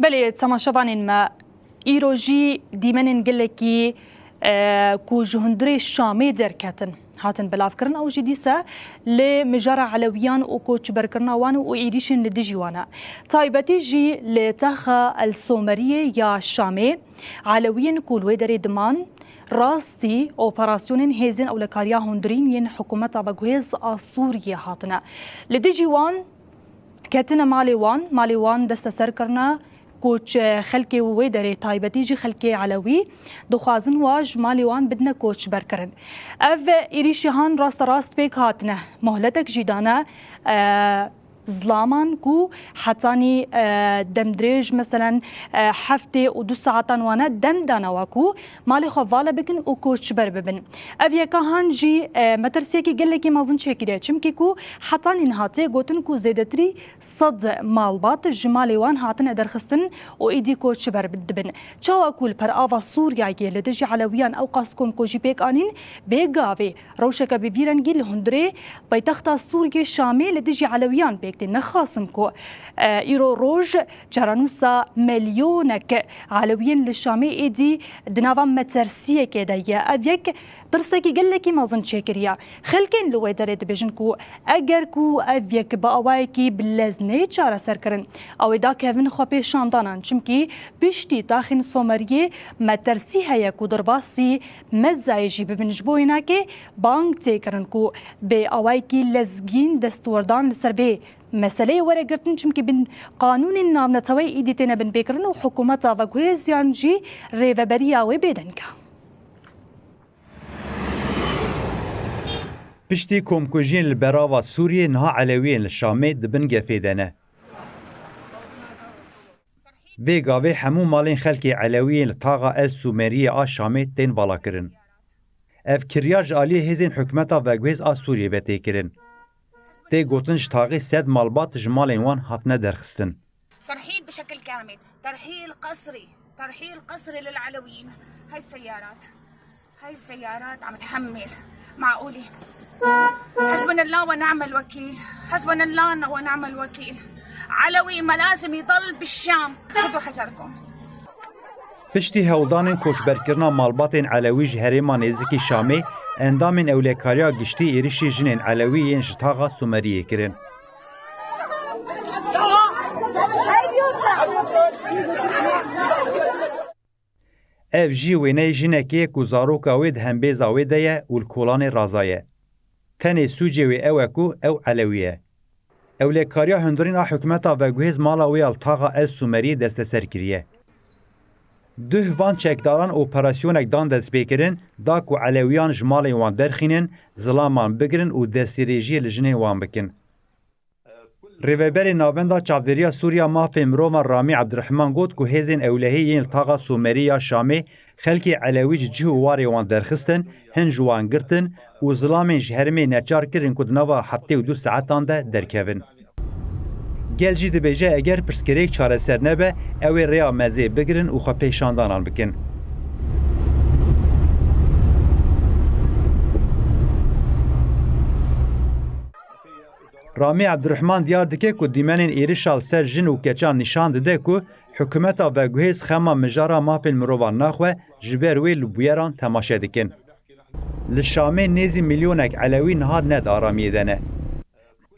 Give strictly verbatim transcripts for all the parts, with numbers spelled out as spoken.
Belê, temaşevanên me, îro jî dîmenên gelekî, e, ku ji hundirê Şamê derketin, hatin belavkirin, ew jî dîse li mijara Elewiyan û koçberkirina wan û êrîşên li dijî wan e. Taybetî jî li Texa El Someriyê ya Şamê, Elewiyên ku li wê derê diman, rastî operasyonên hêzên ewlekariya hundirîn yên hikûmeta veguhêz a Sûriyê hatine. Li dijî wan diketine malê wan, malê wan desteser kirine koç, e, xelkê wê derê, taybetî jî xelkê Elewî, dixwazin wa ji malê wan bidine koçberkirin. Ev êrîşî han rasterast pêk hatine. Mohletek jî dane, e, zilaman ku hetanî, e, demdirêj, meselen, e, heftê û du saetan wane dem dane wa ku malê xwe vala bikin û koçber bibin. Ev yeka han jî, e, metirsiyekî gelekî mezin çêkiriye, çimkî ku hetanî niha tê gotin ku zêdetirî sed malbat ji malê wan hatine derxistin û êdî koçber dibin. Çawa ku li perava Sûriyeyê li dijî Elewiyan ew qas komkujî pêk anîn, bê gavê rewşeke bi vî rengî li hundirê paytexta Sûriyê Şamê li dijî Elewiyan pêk tê. Nexasim ku, e, îro roj çarenûsa milyonek Elewiyên li Şamê êdî di nava metirsiyekê de ye. Ev yek pirsekî gelekî mezin çêkiriye. Xelkên li wê derê dibêjin ku eger ku ev yek bi awayekî bi lez neyê çareserkirin, ew ê dakevin xwepêşandanan, çimkî piştî taxên Someriyê metirsî heye ku derbasî mezayê jî bibin. Ji bo wênakê bang tê kirin ku bi awayekî lezgîn destwerdan li ser vê meseleyê were girtin, çimkî bin qanûnên navneteweyî êdî têne binpêkirin û hikûmeta veguhêziyan jî rêveberiya wê bêdeng e. Piştî komkujiyên li berava Sûriyê, niha Elewiyên li Şamê di bin gefê de ne. Vê gavê hemû malên xelkê Elewiyên li taxa El Sûmeriyê a Şamê tên valakirin. Ev kiryar ji aliyê hêzên hikûmeta veguhêz a Sûriyê ve tê kirin. Tê gotin ji taxê sed malbat ji malên wan hatine derxistin. ترحيل بشكل كامل، ترحيل قسري، ترحيل قسري للعلويين. هاي السيارات، هاي السيارات عم تحمل. معقولة؟ حسبنا الله ونعم الوكيل، حسبنا الله ونعم الوكيل. علوي ما لازم يضل بالشام، خدوا حذركم. Piştî hewldanên koçberkirina malbatên Elewî ji herêma nêzikî Şamê, endamên Ewlekariya Giştî êrişî jinên Elewî yên ji taxa Sûmeriyê kirin. Ev jî wêneyê jinekê ye ku zaroka wê di hembêza wê de ye û li kolanê raza ye. Tenê sûcê wê ew e ku ew Elewî ye. Ewlekariya hundirîn a hikûmeta veguhêz mala wê ya li taxa El Sûmeriyê desteser kiriye. Duh van çekdaran operasyonek dan destpêkirin, da ku Elewiyan ji malên wan derxînin, zilaman bigirin û destdirêjiyê li jinên wan bikin. Rêveberê Navenda Çavdêriya Sûriya Mafên Mirovan Ramî Ebdirehman got ku hêzên ewlehî yên li taxa Somerî ya Şamê xelkê Elewî ji cih û warê wan derxistin, hin ji wan girtin û zilamên ji herêmê neçar kirin ku di nava heftê û du saetan de derkevin. Gel jî dibêje, eger pirsgirêk çareser nebe, ew ê rêya mezê bigirin û xwepêşandanan bikin. Ramî Ebdirehman diyar dike ku dîmenên êrişa li ser jin û keçan nîşan dide ku hikûmeta veguhêz xema mijara mafên mirovan naxwe, ji ber wê li bûyeran temaşe dikin. Li Şamê nêzî milyonek Elewî niha ne di aramiyê de ne.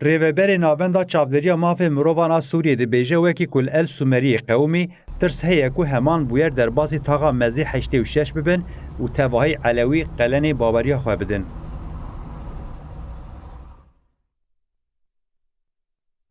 Rêveberê Navenda Çavdêriya Mafên Mirovan a Sûriyê dibêje, wekî ku li El Sûmeriyê qewimî, tirs heye ku heman bûyer derbasî taxa mezê heştê û şeş bibin û tevahî Elewî qelenê baweriya xwe bidin.